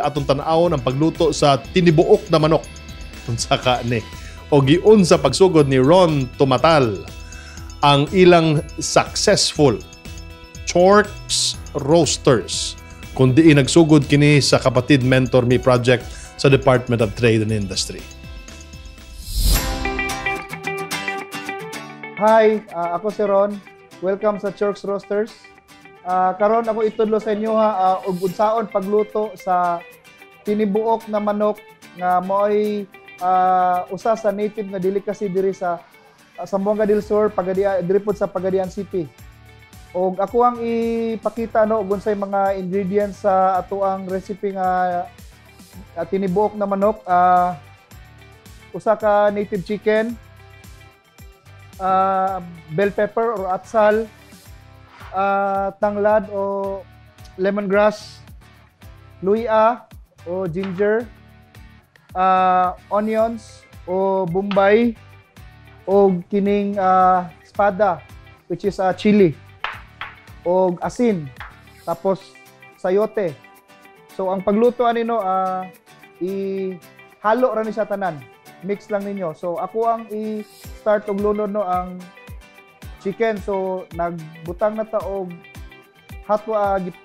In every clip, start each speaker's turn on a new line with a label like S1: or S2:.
S1: Atong tan-awon ang pagluto sa tinibuok na manok. Unsa ka ni? O giun sa pagsugod ni Ron Tumatal ang ilang successful Chorks Roasters, kundi nagsugod kini sa Kapatid Mentor Me Project sa Department of Trade and Industry.
S2: Hi, ako si Ron. Welcome sa Chorks Roasters. Karon ako itudlo sa inyo ha, og unsaon pagluto sa tinibuok na manok nga maoy usa sa native nga delicacy diri sa Zamboanga del Sur, Pagadian, diri pod sa Pagadian City. Og ako ang ipakita no og unsay mga ingredients sa atoang recipe nga tinibuok na manok. Usa ka native chicken, bell pepper or atsal, tanglad o lemongrass, luya o ginger, onions o bombay, o kining espada which is chili, o asin, tapos sayote. So ang pagluto ani no, ihalo ra ni siya tanan, mix lang ninyo. So ako ang i-start og lunod no ang chicken. So nagbutang na ta og hot,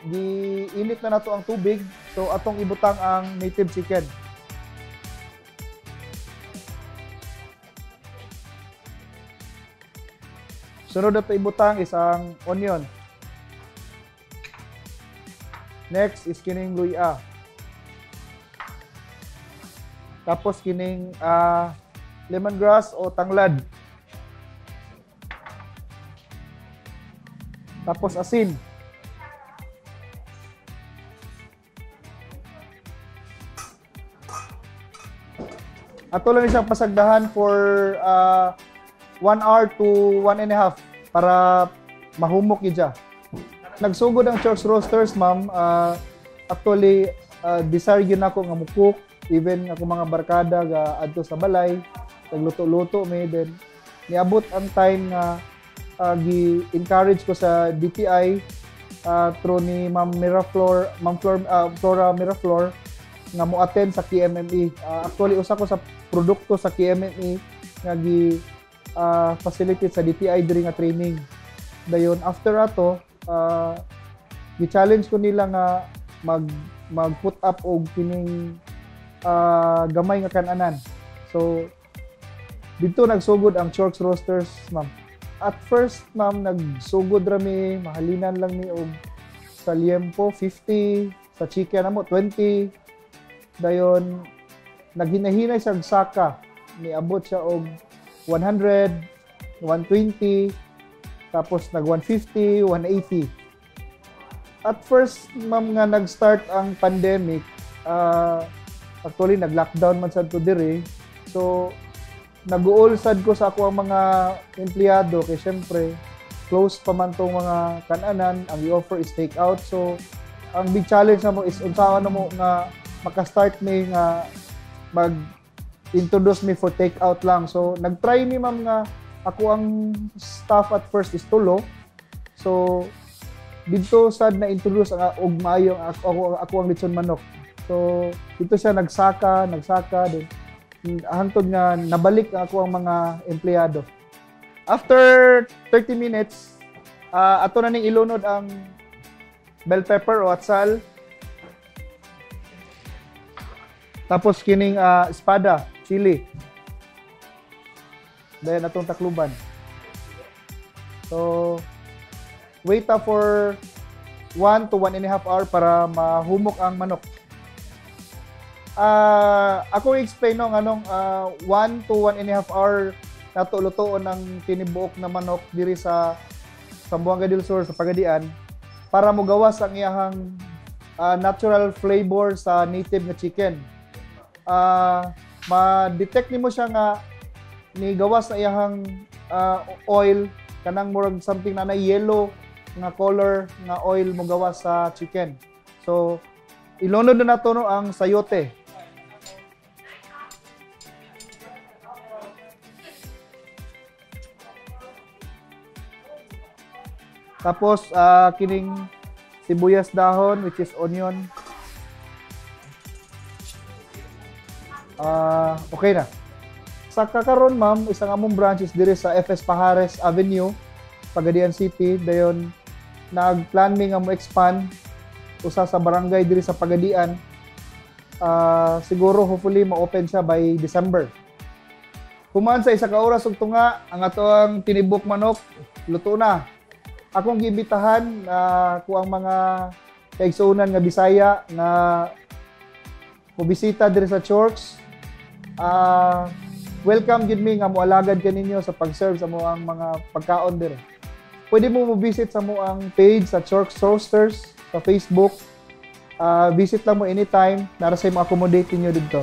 S2: giinit na nato ang tubig. So atong ibutang ang native chicken. Sunod nato ibutang is ang onion. Next is kining luya. Tapos kining lemongrass o tanglad. Tapos asin. Ato lang siyang pasagdahan for 1 hour to 1.5 para mahumok gyud siya. Nagsugod ang Chorks Roasters, ma'am. Actually, desire gyud nako nga mo-cook. Even ako mga barkada ga adto sa balay, nagluto-luto mi, then niabot ang time nga gi-encourage ko sa DTI through ni Ma'am Miraflor, Ma'am Flor, Flora Miraflor nga mo-attend sa KMME. Actually usa ko sa produkto sa KMME nga gi facilitate sa DTI diri nga training. Dayon after ato, gi-challenge ko nila nga mag put up og kining gamay nga kananan. So didto nagsugod ang Chorks Roasters, ma'am. At first, ma'am, nagsugod ra mi, mahalinan lang mi og sa liempo 50, sa chicken namo 20. Dayon naghinahinay sa saka, niabot siya og 100, 120, tapos nag 150, 180. At first, ma'am, nga nag-start ang pandemic, actually nag-lockdown man sad to diri. So nag-uol sad ko sa ako ang mga empleyado kay syempre close pa man tong mga kananan, ang i-offer is take out. So ang big challenge namo is unsaon namo nga maka-start mi nga mag-introduce me for take out lang. So nag-try mi, ma'am, nga ako ang staff at first is tulo. So didto sad na introduce ang og maayo ako ang litson manok. So dito siya nagsaka din hangtod nga nabalik ako ang mga empleyado. After 30 minutes, ato na ning ilunod ang bell pepper o atsal. Tapos kining espada, chili. Then atong takluban. So wait for 1 to 1.5 hour para mahumok ang manok. Ako i-explain no nganong 1 to 1.5 hour nato lutoon ang tinibuok na manok diri sa Zamboanga del Sur sa Pagadian para mogawas ang iyahang natural flavor sa native nga chicken. Ma-detect nimo siya nga ni gawas na iyahang oil, kanang murag something na yellow nga color nga oil mogawas sa chicken. So ilunod na nato no ang sayote. Tapos kining sibuyas dahon which is onion. Okay na. Sa kakaron, ma'am, isang among branch is diri sa FS Pajares Avenue, Pagadian City. Dayon nagplan mi nga mo expand usa sa barangay diri sa Pagadian. Siguro hopefully ma-open siya by December. Human sa 1 ka oras ug tunga, ang atoang tinibok manok luto na. Akong giimbitahan na uh, ang mga kaigsuonan nga Bisaya nga mobisita diri sa Chorks. Welcome gid mi nga moalagad kaninyo sa pag-serve sa among mga pagkaon diri. Pwede mo mo visit sa among page sa Chorks Roasters sa Facebook. Visit lang mo anytime, nara say mo accommodate ninyo didto.